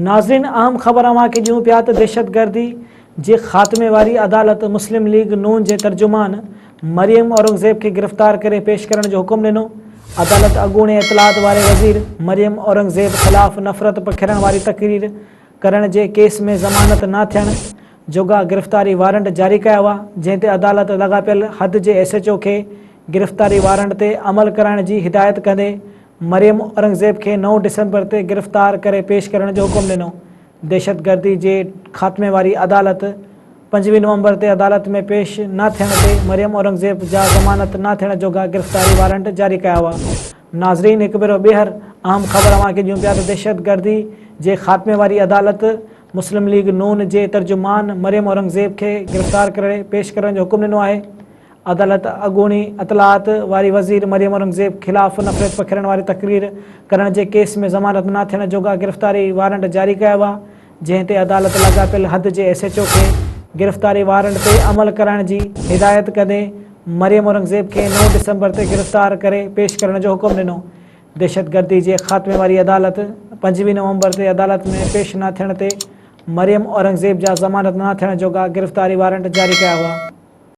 ناظرين اهم خبر اوهان کي ڏيون پيا ته دهشتگردي جي خاتمي واري عدالت مسلم ليگ نون جي ترجمان مريم اورنگزيب کي گرفتار ڪري پيش ڪرڻ جو حڪم ڏنو. عدالت اڳوڻي اطلاعات واري وزير مريم اورنگزيب خلاف نفرت پکيڙڻ واري تقرير ڪرڻ جي ڪيس ۾ ضمانت نه ٿيڻ جوڳا گرفتاري وارنٽ جاري ڪيا هئا جنهن تي عدالت لاڳاپيل حد جي ايس ايڇ او کي گرفتاري وارنٽ تي عمل ڪرائڻ جي هدايت ڪندي مريم اورنگزيب کي نو ڊسمبر تي گرفتار ڪري پيش ڪرڻ جو حڪم ڏنو. دهشتگردي جي خاتمي واري عدالت 25 نومبر تي عدالت ۾ پيش نه ٿيڻ تي مريم اورنگزيب جا ضمانت نه ٿيڻ جوڳا گرفتاري وارنٽ جاري ڪيا هئا. ناظرين هڪ ڀيرو ٻيهر اهم خبر اوهان کي ڏيون پيا ته دهشتگردي جي خاتمي واري عدالت مسلم ليگ نون جي ترجمان مريم اورنگزيب کي گرفتار ڪري پيش ڪرڻ جو حڪم ڏنو آهي. عدالت اڳوڻي اطلاعات واري وزير مريم اورنگزيب خلاف نفرت پکيڙڻ واري تقرير ڪرڻ جي ڪيس ۾ ضمانت نه ٿيڻ جوڳا گرفتاري وارنٽ جاري ڪيا هئا، جنهن تي عدالت لاڳاپيل حد جي ايس ايڇ او کي گرفتاري وارنٽ تي عمل ڪرائڻ جي هدايت ڪندي مريم اورنگزيب کي نو ڊسمبر تي گرفتار ڪري پيش ڪرڻ جو حڪم ڏنو. دهشتگردي جي خاتمي واري عدالت 25 نومبر تي عدالت ۾ پيش نه ٿيڻ تي مريم اورنگزيب جا ضمانت نه ٿيڻ جوڳا گرفتاري وارنٽ جاري ڪيا هئا.